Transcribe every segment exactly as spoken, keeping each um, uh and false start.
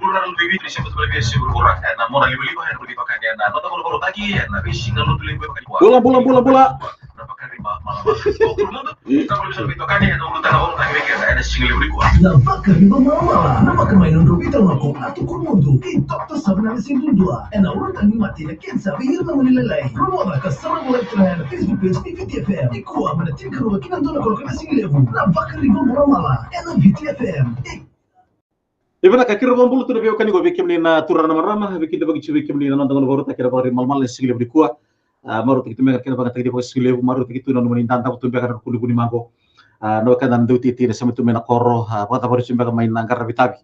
Turaga na Luve i Viti, ni sema tu mai vei Sivu Kura, ena mona livaliva, ena vuli vakani, ena noda mona vakarautaki, ena veisiga lotu levu vakani. Bula, bula, bula, bula. Na vakari ma, ma, ma. Ena ulutaga vakarautaki vei keda, ena siga levu nikua. Na vakari ma, ma, ma. Na vakamai na nodrau veitalanoa ko Atu Kurumudu, kei Doctor Savinana Siridua. Ena ulutaga ni mate na kensa vei ira na gone lailai. Rogoca ka sarava live tiko ena Facebook page ni Viti F M. Nikua mai na tinikarua ki na dua na kaloko ena siga levu. Na vakari ma, ma, ma. Ena Viti F M. Ni vinaka, keirau vakabula tu na veiwekani qo vei kemuni na turaga na marama, veikidavaki tiko vei kemuni na noda gauna vakarautaki na vakari malamala ena siga levu nikua. A, marautaki tu beka na kena vakayagataki ni vakasigalevu, marautaki tu na nomuni dadabe tu beka na ruku ni vunimaqo. A, na wekada na dauteitei na sema tu mai na koro, a, vakacavari tu beka mai na qaravi tavi.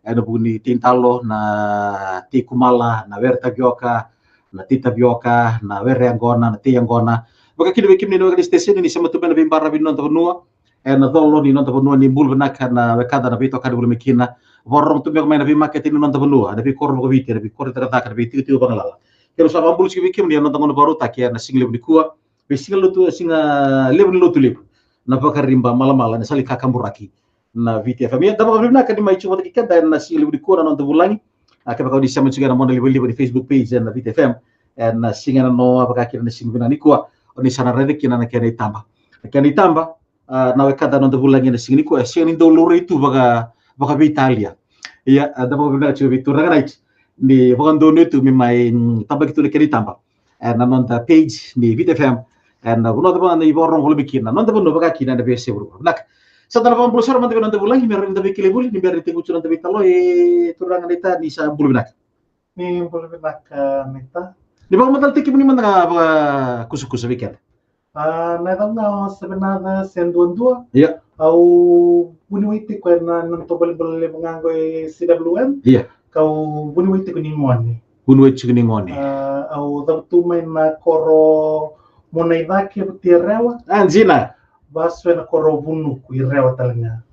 Ena vuku ni tei dalo, na tei kumala, na were tavioka, na tei tavioka, na were yaqona, na tei yaqona. Vaka kina vei kemuni na weka ni siteseni ni sema tu mai na veibaravi ni noda vanua, ena colo ni noda vanua, ni bula vinaka na wekada na veitokani voli mai kina. Vakarorogo tu beka mai na veimakete ni noda vanua, na veikoro vakaviti, na veikoro ni cakacaka, na veitikotiko vagalala. Keirau sa vakabula tiko vei kemuni ena noda gauna vakarautaki ena siga levu nikua, veisiga lotu, siga levu ni lotu levu. Na vakariba malamala, na sala ni kakaburaki na Viti F M. Ia, da vakavinavinaka ni mai tiko vata kei keda ena siga levu nikua na noda vulagi. A, kevaka o ni sema tiko ena mona livaliva ni Facebook page ena Viti F M, ena siga ena noa vaka kina na siga vinaka nikua, o ni sa na raica kina na kena itaba. Na kena itaba, a, na wekada na noda vulagi ena siga nikua, e sega ni dau laurai tu vaka, vakaveitalia. Ia, a, da vakavinavinaka tiko vei turaga Nait ni vakadonui tu me mai, mm, tabaki tu na kena itaba ena noda page ni Viti F M, ena vanua cava o ni vakarorogo voli mai kina, na noda vanua vaka kina ena veiyasai vuravura. Vinaka. Sa da na vakabula sara mada vei noda vulagi me rawa ni da veikilai voli, ni bera ni tekivu tu na noda veitalanoa. E turaga Naita, ni sa bula vinaka. Ni bula vinaka, Naita. Ni vakamacalataki kemuni mada ga vakakusakusa vei keda. A, na yacaqu ga o Sevenaca Seduadua. Ia. Au vuniwai tiko ena, na nodatou valenivolavola levu ga qo e C W M. Ia. Kau vuniwai tiko ni gone. Vuniwai tiko ni gone. A, au cavutu mai na koro Muanaicake, Vutiarewa. A, dina. Vasu ena koro Vunuku i Rewa tale ga.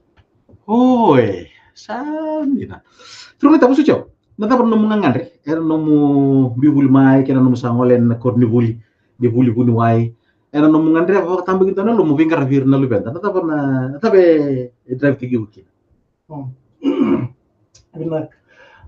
Oi, sa dina. Turaga Naita, vasu tiko. Na cava na nomu gagadre ena nomu biu vuli mai, kei na nomu sa gole ena koronivuli ni vuli vuniwai? Ena nomu gadreva vakatabakidua na yalomu veiqaravi ira na luveda, na cava na, na cava e draivataki iko kina? Hmm. Vinaka.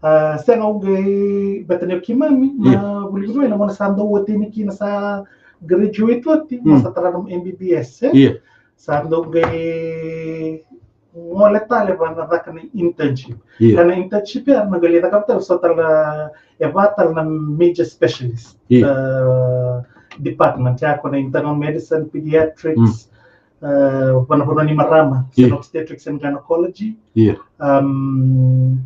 A, sega, au qai, baleta ni o keimami na, io, vuli vuniwai, na gauna sa dau oti ni kina sa graduate oti, mm, sa tara na M B B S, e? Io. Sa dau qai gole tale vua na caka na internship. Io. Ka na internship ya na qai lai cakava tale so tale na, e va tale na major specialist, io, uh, department, ya ko na internal medicine, pediatrics, mm, uh, vanavanua ni marama, io, so na obstetrics and gynecology. Io. Um,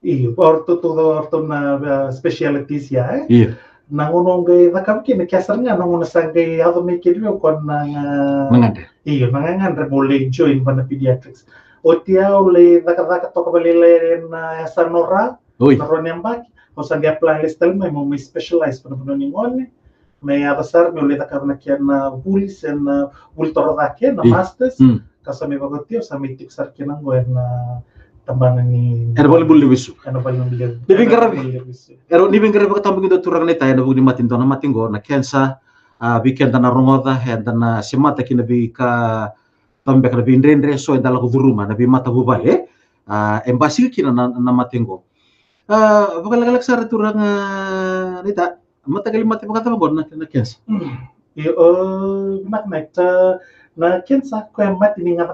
Io, o ratou, o ratou na, uh, specialities ya, e? Io. Na gauna au qai cakava kina, kea sara ga na gauna sa qai yaco mai kina vei au ko na, na gagadre. Io, na gagadre meu lai join vua na pediatrics. Oti ya au lai cakacaka toka vakalailai ena yasana o Ra, oi, na rua na yabaki, au sa qai apply lesu tale mai meu mai specialize vua na vanua ni gone. Me yaco sara meu lai cakava na kena vuli, se na vuli torocake, na, io, masters. Mm. Ka sa mai vakaoti au sa mai tiko sara kina qo ena tabana ni, ena valenivolavola levu i Suva. Ena valenivolavola levu. Ni veiqaravi, ena valenivolavola levu i Suva. Era, ni veiqaravi vakatabakidua, turaga Naita, ena vuku ni mate ni dua na mate qo, na kensa, a, vei keda na rogoca, eda na semata kina veika, tau beka na veidredre, so eda lako curuma na veimatavuvale, e? A, e basika kina na, na mate qo. A, vakalekaleka sara, turaga Naita, mataqali mate vakacava qo na, na kensa? Mm. Io, o, vinaka Naita, na kensa ko e mate ni gaca